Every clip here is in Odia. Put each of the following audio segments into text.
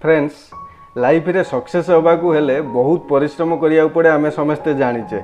ଫ୍ରେଣ୍ଡସ୍, ଲାଇଫରେ ସକ୍ସେସ୍ ହେବାକୁ ହେଲେ ବହୁତ ପରିଶ୍ରମ କରିବାକୁ ପଡ଼େ। ଆମେ ସମସ୍ତେ ଜାଣିଛେ,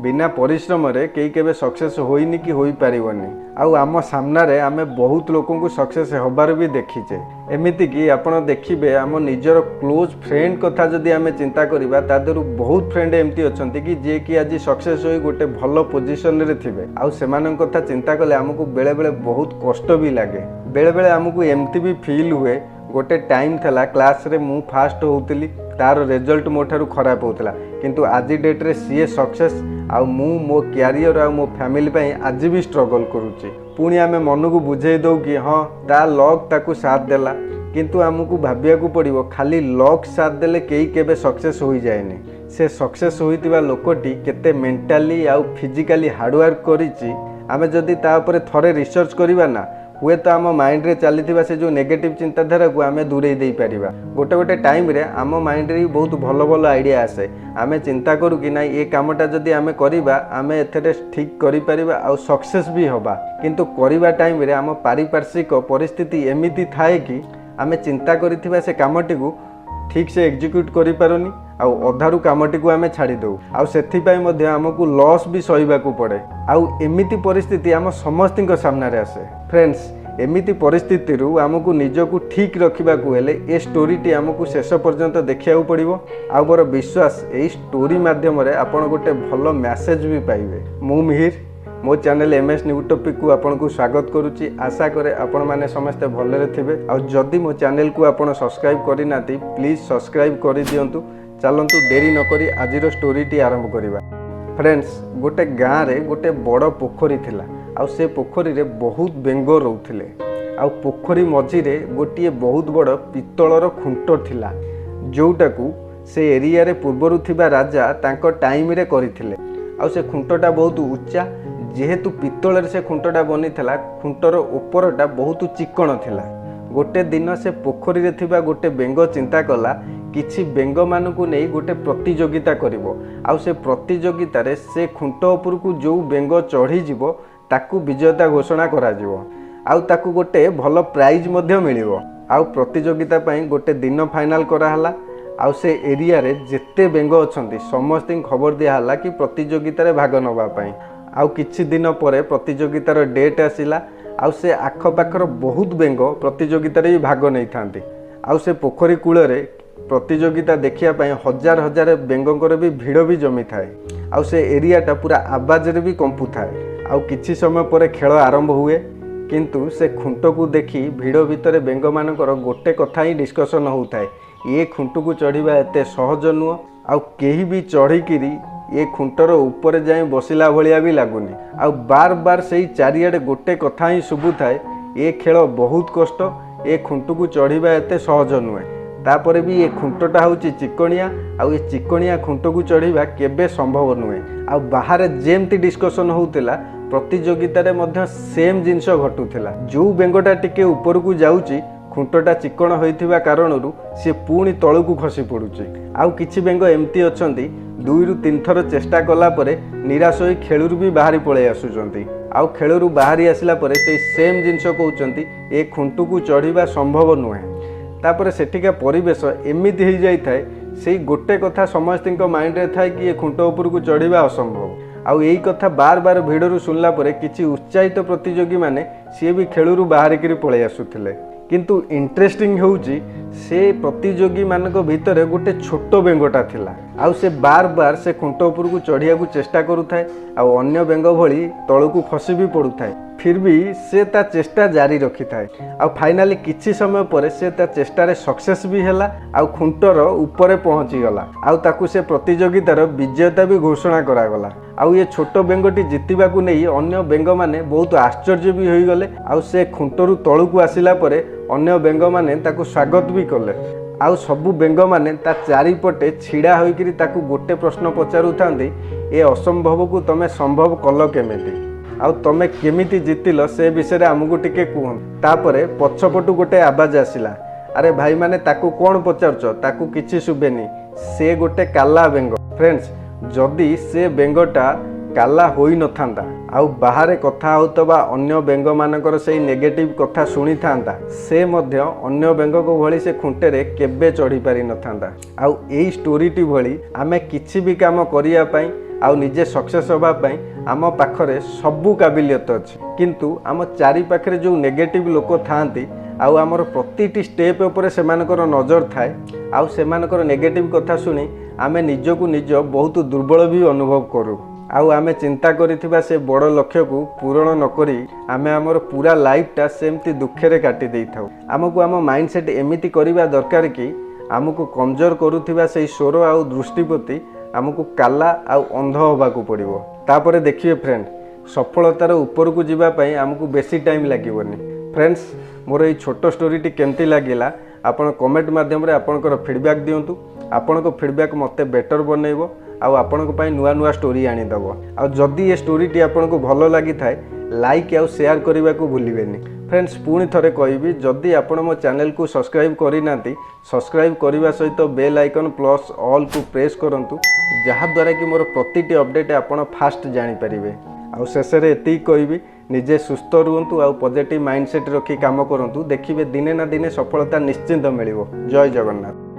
ବିନା ପରିଶ୍ରମରେ କେହି କେବେ ସକ୍ସେସ୍ ହୋଇନି କି ହୋଇପାରିବନି। ଆଉ ଆମ ସାମ୍ନାରେ ଆମେ ବହୁତ ଲୋକଙ୍କୁ ସକ୍ସେସ୍ ହେବାର ବି ଦେଖିଛେ। ଏମିତିକି ଆପଣ ଦେଖିବେ, ଆମ ନିଜର କ୍ଲୋଜ୍ ଫ୍ରେଣ୍ଡ କଥା ଯଦି ଆମେ ଚିନ୍ତା କରିବା, ତା ଦେହରୁ ବହୁତ ଫ୍ରେଣ୍ଡ ଏମିତି ଅଛନ୍ତି କି ଯିଏକି ଆଜି ସକ୍ସେସ୍ ହୋଇ ଗୋଟେ ଭଲ ପୋଜିସନରେ ଥିବେ। ଆଉ ସେମାନଙ୍କ କଥା ଚିନ୍ତା କଲେ ଆମକୁ ବେଳେବେଳେ ବହୁତ କଷ୍ଟ ବି ଲାଗେ। ବେଳେବେଳେ ଆମକୁ ଏମିତି ବି ଫିଲ୍ ହୁଏ, ଗୋଟେ ଟାଇମ୍ ଥିଲା, କ୍ଲାସ୍ରେ ମୁଁ ଫାଷ୍ଟ ହେଉଥିଲି, ତାର ରେଜଲ୍ଟ ମୋ ଠାରୁ ଖରାପ ହେଉଥିଲା, କିନ୍ତୁ ଆଜି ଡେଟ୍ରେ ସିଏ ସକ୍ସେସ୍ ଆଉ ମୁଁ ମୋ କ୍ୟାରିୟର ଆଉ ମୋ ଫ୍ୟାମିଲି ପାଇଁ ଆଜି ବି ଷ୍ଟ୍ରଗଲ୍ କରୁଛି। ପୁଣି ଆମେ ମନକୁ ବୁଝେଇ ଦେଉ କି ହଁ, ତା ଲକ୍ ତାକୁ ସାଥ ଦେଲା। କିନ୍ତୁ ଆମକୁ ଭାବିବାକୁ ପଡ଼ିବ, ଖାଲି ଲକ୍ ସାଥ ଦେଲେ କେହି କେବେ ସକ୍ସେସ୍ ହୋଇଯାଏନି। ସେ ସକ୍ସେସ୍ ହୋଇଥିବା ଲୋକଟି କେତେ ମେଣ୍ଟାଲି ଆଉ ଫିଜିକାଲି ହାର୍ଡ଼ୱାର୍କ କରିଛି, ଆମେ ଯଦି ତା ଉପରେ ଥରେ ରିସର୍ଚ୍ଚ କରିବା ନା, ହୁଏତ ଆମ ମାଇଣ୍ଡରେ ଚାଲିଥିବା ସେ ଯେଉଁ ନେଗେଟିଭ୍ ଚିନ୍ତାଧାରାକୁ ଆମେ ଦୂରେଇ ଦେଇପାରିବା। ଗୋଟେ ଗୋଟେ ଟାଇମ୍ରେ ଆମ ମାଇଣ୍ଡରେ ବି ବହୁତ ଭଲ ଭଲ ଆଇଡ଼ିଆ ଆସେ। ଆମେ ଚିନ୍ତା କରୁ କି ନାଇଁ, ଏ କାମଟା ଯଦି ଆମେ କରିବା, ଆମେ ଏଥିରେ ଠିକ୍ କରିପାରିବା ଆଉ ସକ୍ସେସ୍ ବି ହେବା। କିନ୍ତୁ କରିବା ଟାଇମ୍ରେ ଆମ ପାରିପାର୍ଶ୍ୱିକ ପରିସ୍ଥିତି ଏମିତି ଥାଏ କି ଆମେ ଚିନ୍ତା କରିଥିବା ସେ କାମଟିକୁ ଠିକ୍ ସେ ଏକ୍ଜିକ୍ୟୁଟ୍ କରିପାରୁନି ଆଉ ଅଧାରୁ କାମଟିକୁ ଆମେ ଛାଡ଼ି ଦେଉ। ଆଉ ସେଥିପାଇଁ ମଧ୍ୟ ଆମକୁ ଲସ୍ ବି ସହିବାକୁ ପଡ଼େ। ଆଉ ଏମିତି ପରିସ୍ଥିତି ଆମ ସମସ୍ତଙ୍କ ସାମ୍ନାରେ ଆସେ। ଫ୍ରେଣ୍ଡସ୍, ଏମିତି ପରିସ୍ଥିତିରୁ ଆମକୁ ନିଜକୁ ଠିକ୍ ରଖିବାକୁ ହେଲେ ଏ ଷ୍ଟୋରିଟି ଆମକୁ ଶେଷ ପର୍ଯ୍ୟନ୍ତ ଦେଖିବାକୁ ପଡ଼ିବ। ଆଉ ମୋର ବିଶ୍ୱାସ, ଏଇ ଷ୍ଟୋରି ମାଧ୍ୟମରେ ଆପଣ ଗୋଟେ ଭଲ ମେସେଜ୍ ବି ପାଇବେ। ମୁଁ ମିହିର, ମୋ ଚ୍ୟାନେଲ୍ ଏମ୍ ଏସ୍ ନ୍ୟୁ ଟପିକ୍କୁ ଆପଣଙ୍କୁ ସ୍ୱାଗତ କରୁଛି। ଆଶା କରେ ଆପଣମାନେ ସମସ୍ତେ ଭଲରେ ଥିବେ। ଆଉ ଯଦି ମୋ ଚ୍ୟାନେଲ୍କୁ ଆପଣ ସବସ୍କ୍ରାଇବ୍ କରିନାହାନ୍ତି, ପ୍ଲିଜ୍ ସବସ୍କ୍ରାଇବ୍ କରିଦିଅନ୍ତୁ। ଚାଲନ୍ତୁ, ଡେରି ନକରି ଆଜିର ଷ୍ଟୋରିଟି ଆରମ୍ଭ କରିବା। ଫ୍ରେଣ୍ଡସ୍, ଗୋଟେ ଗାଁରେ ଗୋଟେ ବଡ଼ ପୋଖରୀ ଥିଲା ଆଉ ସେ ପୋଖରୀରେ ବହୁତ ବେଙ୍ଗ ରହୁଥିଲେ। ଆଉ ପୋଖରୀ ମଝିରେ ଗୋଟିଏ ବହୁତ ବଡ଼ ପିତ୍ତଳର ଖୁଣ୍ଟ ଥିଲା, ଯେଉଁଟାକୁ ସେ ଏରିଆରେ ପୂର୍ବରୁ ଥିବା ରାଜା ତାଙ୍କ ଟାଇମ୍ରେ କରିଥିଲେ। ଆଉ ସେ ଖୁଣ୍ଟଟା ବହୁତ ଉଚ୍ଚା। ଯେହେତୁ ପିତ୍ତଳରେ ସେ ଖୁଣ୍ଟଟା ବନିଥିଲା, ଖୁଣ୍ଟର ଉପରଟା ବହୁତ ଚିକଣ ଥିଲା। ଗୋଟେ ଦିନ ସେ ପୋଖରୀରେ ଥିବା ଗୋଟେ ବେଙ୍ଗ ଚିନ୍ତା କଲା, କିଛି ବେଙ୍ଗମାନଙ୍କୁ ନେଇ ଗୋଟେ ପ୍ରତିଯୋଗିତା କରିବ। ଆଉ ସେ ପ୍ରତିଯୋଗିତାରେ ସେ ଖୁଣ୍ଟ ଉପରକୁ ଯେଉଁ ବେଙ୍ଗ ଚଢ଼ିଯିବ, ତାକୁ ବିଜେତା ଘୋଷଣା କରାଯିବ ଆଉ ତାକୁ ଗୋଟେ ଭଲ ପ୍ରାଇଜ୍ ମଧ୍ୟ ମିଳିବ। ଆଉ ପ୍ରତିଯୋଗିତା ପାଇଁ ଗୋଟେ ଦିନ ଫାଇନାଲ୍ କରାହେଲା। ଆଉ ସେ ଏରିଆରେ ଯେତେ ବେଙ୍ଗ ଅଛନ୍ତି, ସମସ୍ତଙ୍କୁ ଖବର ଦିଆହେଲା କି ପ୍ରତିଯୋଗିତାରେ ଭାଗ ନେବା ପାଇଁ। ଆଉ କିଛି ଦିନ ପରେ ପ୍ରତିଯୋଗିତାର ଡେଟ୍ ଆସିଲା। ଆଉ ସେ ଆଖପାଖର ବହୁତ ବେଙ୍ଗ ପ୍ରତିଯୋଗିତାରେ ବି ଭାଗ ନେଇଥାନ୍ତି। ଆଉ ସେ ପୋଖରୀ କୂଳରେ ପ୍ରତିଯୋଗିତା ଦେଖିବା ପାଇଁ ହଜାର ହଜାର ବେଙ୍ଗଙ୍କର ବି ଭିଡ଼ ବି ଜମିଥାଏ। ଆଉ ସେ ଏରିଆଟା ପୁରା ଆବାଜରେ ବି କମ୍ପୁଥାଏ। ଆଉ କିଛି ସମୟ ପରେ ଖେଳ ଆରମ୍ଭ ହୁଏ। କିନ୍ତୁ ସେ ଖୁଣ୍ଟକୁ ଦେଖି ଭିଡ଼ ଭିତରେ ବେଙ୍ଗମାନଙ୍କର ଗୋଟେ କଥା ହିଁ ଡିସ୍କସନ୍ ହେଉଥାଏ, ଏ ଖୁଣ୍ଟକୁ ଚଢ଼ିବା ଏତେ ସହଜ ନୁହଁ ଆଉ କେହି ବି ଚଢ଼ିକିରି ଏ ଖୁଣ୍ଟର ଉପରେ ଯାଇ ବସିଲା ଭଳିଆ ବି ଲାଗୁନି। ଆଉ ବାର ବାର ସେଇ ଚାରିଆଡ଼େ ଗୋଟେ କଥା ହିଁ ଶୁଭୁଥାଏ, ଏ ଖେଳ ବହୁତ କଷ୍ଟ, ଏ ଖୁଣ୍ଟକୁ ଚଢ଼ିବା ଏତେ ସହଜ ନୁହେଁ। ତାପରେ ବି ଏ ଖୁଣ୍ଟଟା ହେଉଛି ଚିକଣିଆ ଆଉ ଏ ଚିକଣିଆ ଖୁଣ୍ଟକୁ ଚଢ଼ିବା କେବେ ସମ୍ଭବ ନୁହେଁ। ଆଉ ବାହାରେ ଯେମିତି ଡିସ୍କସନ୍ ହେଉଥିଲା, ପ୍ରତିଯୋଗିତାରେ ମଧ୍ୟ ସେମ୍ ଜିନିଷ ଘଟୁଥିଲା। ଯେଉଁ ବେଙ୍ଗଟା ଟିକେ ଉପରକୁ ଯାଉଛି, ଖୁଣ୍ଟଟା ଚିକଣ ହୋଇଥିବା କାରଣରୁ ସିଏ ପୁଣି ତଳକୁ ଖସି ପଡ଼ୁଛି। ଆଉ କିଛି ବେଙ୍ଗ ଏମିତି ଅଛନ୍ତି, ଦୁଇରୁ ତିନିଥର ଚେଷ୍ଟା କଲା ପରେ ନିରାଶ ହୋଇ ଖେଳରୁ ବି ବାହାରି ପଳେଇ ଆସୁଛନ୍ତି। ଆଉ ଖେଳରୁ ବାହାରି ଆସିଲା ପରେ ସେଇ ସେମ୍ ଜିନିଷ କହୁଛନ୍ତି, ଏ ଖୁଣ୍ଟକୁ ଚଢ଼ିବା ସମ୍ଭବ ନୁହେଁ। ତାପରେ ସେଠିକା ପରିବେଶ ଏମିତି ହେଇଯାଇଥାଏ, ସେଇ ଗୋଟେ କଥା ସମସ୍ତଙ୍କ ମାଇଣ୍ଡରେ ଥାଏ କି ଏ ଖୁଣ୍ଟ ଉପରକୁ ଚଢ଼ିବା ଅସମ୍ଭବ। ଆଉ ଏଇ କଥା ବାର ବାର ଭିଡ଼ରୁ ଶୁଣିଲା ପରେ କିଛି ଉତ୍ସାହିତ ପ୍ରତିଯୋଗୀମାନେ ସିଏ ବି ଖେଳରୁ ବାହାରିକିରି ପଳେଇ ଆସୁଥିଲେ। କିନ୍ତୁ ଇଣ୍ଟରେଷ୍ଟିଂ ହେଉଛି, ସେ ପ୍ରତିଯୋଗୀମାନଙ୍କ ଭିତରେ ଗୋଟେ ଛୋଟ ବେଙ୍ଗଟା ଥିଲା। ଆଉ ସେ ବାର ବାର ସେ ଖୁଣ୍ଟ ଉପରକୁ ଚଢ଼ିବାକୁ ଚେଷ୍ଟା କରୁଥାଏ ଆଉ ଅନ୍ୟ ବେଙ୍ଗ ଭଳି ତଳକୁ ଖସି ବି ପଡ଼ୁଥାଏ। ଫିର୍ ବି ସେ ତା ଚେଷ୍ଟା ଜାରି ରଖିଥାଏ। ଆଉ ଫାଇନାଲି କିଛି ସମୟ ପରେ ସେ ତା ଚେଷ୍ଟାରେ ସକ୍ସେସ୍ ବି ହେଲା ଆଉ ଖୁଣ୍ଟର ଉପରେ ପହଞ୍ଚିଗଲା। ଆଉ ତାକୁ ସେ ପ୍ରତିଯୋଗିତାର ବିଜେତା ବି ଘୋଷଣା କରାଗଲା। ଆଉ ଏ ଛୋଟ ବେଙ୍ଗଟି ଜିତିବାକୁ ନେଇ ଅନ୍ୟ ବେଙ୍ଗମାନେ ବହୁତ ଆଶ୍ଚର୍ଯ୍ୟ ବି ହୋଇଗଲେ। ଆଉ ସେ ଖୁଣ୍ଟରୁ ତଳକୁ ଆସିଲା ପରେ ଅନ୍ୟ ବେଙ୍ଗମାନେ ତାକୁ ସ୍ୱାଗତ ବି କଲେ। ଆଉ ସବୁ ବେଙ୍ଗମାନେ ତା ଚାରିପଟେ ଛିଡ଼ା ହୋଇକରି ତାକୁ ଗୋଟେ ପ୍ରଶ୍ନ ପଚାରୁଥାନ୍ତି, ଏ ଅସମ୍ଭବକୁ ତମେ ସମ୍ଭବ କଲ କେମିତି ଆଉ ତମେ କେମିତି ଜିତିଲ, ସେ ବିଷୟରେ ଆମକୁ ଟିକେ କୁହନ୍ତୁ। ତାପରେ ପଛପଟୁ ଗୋଟେ ଆବାଜ ଆସିଲା, ଆରେ ଭାଇମାନେ, ତାକୁ କ'ଣ ପଚାରୁଛ? ତାକୁ କିଛି ଶୁଭେନି, ସେ ଗୋଟେ କାଲା ବେଙ୍ଗ। ଫ୍ରେଣ୍ଡସ୍, ଯଦି ସେ ବେଙ୍ଗଟା କାଲା ହୋଇନଥାନ୍ତା ଆଉ ବାହାରେ କଥା ହେଉଥିବା ଅନ୍ୟ ବେଙ୍ଗମାନଙ୍କର ସେଇ ନେଗେଟିଭ୍ କଥା ଶୁଣିଥାନ୍ତା, ସେ ମଧ୍ୟ ଅନ୍ୟ ବେଙ୍ଗଙ୍କ ଭଳି ସେ ଖୁଣ୍ଟରେ କେବେ ଚଢ଼ି ପାରିନଥାନ୍ତା। ଆଉ ଏଇ ଷ୍ଟୋରିଟି ଭଳି ଆମେ କିଛି ବି କାମ କରିବା ପାଇଁ ଆଉ ନିଜେ ସକ୍ସେସ୍ ହେବା ପାଇଁ ଆମ ପାଖରେ ସବୁ କାବିଲିୟତ ଅଛି, କିନ୍ତୁ ଆମ ଚାରିପାଖରେ ଯେଉଁ ନେଗେଟିଭ୍ ଲୋକ ଥାଆନ୍ତି ଆଉ ଆମର ପ୍ରତିଟି ଷ୍ଟେପ୍ ଉପରେ ସେମାନଙ୍କର ନଜର ଥାଏ, ଆଉ ସେମାନଙ୍କର ନେଗେଟିଭ୍ କଥା ଶୁଣି ଆମେ ନିଜକୁ ନିଜ ବହୁତ ଦୁର୍ବଳ ବି ଅନୁଭବ କରୁ, ଆଉ ଆମେ ଚିନ୍ତା କରିଥିବା ସେ ବଡ଼ ଲକ୍ଷ୍ୟକୁ ପୂରଣ ନକରି ଆମେ ଆମର ପୁରା ଲାଇଫଟା ସେମିତି ଦୁଃଖରେ କାଟି ଦେଇଥାଉ। ଆମକୁ ଆମ ମାଇଣ୍ଡସେଟ୍ ଏମିତି କରିବା ଦରକାର କି ଆମକୁ କମଜୋର କରୁଥିବା ସେଇ ସ୍ୱର ଆଉ ଦୃଷ୍ଟି ପ୍ରତି ଆମକୁ କାଲା ଆଉ ଅନ୍ଧ ହେବାକୁ ପଡ଼ିବ। ତାପରେ ଦେଖିବେ ଫ୍ରେଣ୍ଡ, ସଫଳତାର ଉପରକୁ ଯିବା ପାଇଁ ଆମକୁ ବେଶୀ ଟାଇମ୍ ଲାଗିବନି। ଫ୍ରେଣ୍ଡସ୍, ମୋର ଏଇ ଛୋଟ ଷ୍ଟୋରିଟି କେମିତି ଲାଗିଲା ଆପଣ କମେଣ୍ଟ ମାଧ୍ୟମରେ ଆପଣଙ୍କର ଫିଡ଼ବ୍ୟାକ୍ ଦିଅନ୍ତୁ। ଆପଣଙ୍କ ଫିଡ଼ବ୍ୟାକ୍ ମୋତେ ବେଟର୍ ବନେଇବ ଆଉ ଆପଣଙ୍କ ପାଇଁ ନୂଆ ନୂଆ ଷ୍ଟୋରି ଆଣିଦେବ। ଆଉ ଯଦି ଏ ଷ୍ଟୋରିଟି ଆପଣଙ୍କୁ ଭଲ ଲାଗିଥାଏ, ଲାଇକ୍ ଆଉ ସେୟାର କରିବାକୁ ଭୁଲିବେନି। ଫ୍ରେଣ୍ଡସ୍, ପୁଣି ଥରେ କହିବି, ଯଦି ଆପଣ ମୋ ଚ୍ୟାନେଲକୁ ସବସ୍କ୍ରାଇବ୍ କରିନାହାନ୍ତି, ସବସ୍କ୍ରାଇବ୍ କରିବା ସହିତ ବେଲ୍ ଆଇକନ୍ ପ୍ଲସ୍ ଅଲ୍କୁ ପ୍ରେସ୍ କରନ୍ତୁ, ଯାହାଦ୍ୱାରା କି ମୋର ପ୍ରତିଟି ଅପଡ଼େଟ୍ ଆପଣ ଫାଷ୍ଟ ଜାଣିପାରିବେ। ଆଉ ଶେଷରେ ଏତିକି କହିବି, ନିଜେ ସୁସ୍ଥ ରୁହନ୍ତୁ ଆଉ ପଜିଟିଭ୍ ମାଇଣ୍ଡସେଟ୍ ରଖି କାମ କରନ୍ତୁ। ଦେଖିବେ ଦିନେ ନା ଦିନେ ସଫଳତା ନିଶ୍ଚିନ୍ତ ମିଳିବ। ଜୟ ଜଗନ୍ନାଥ।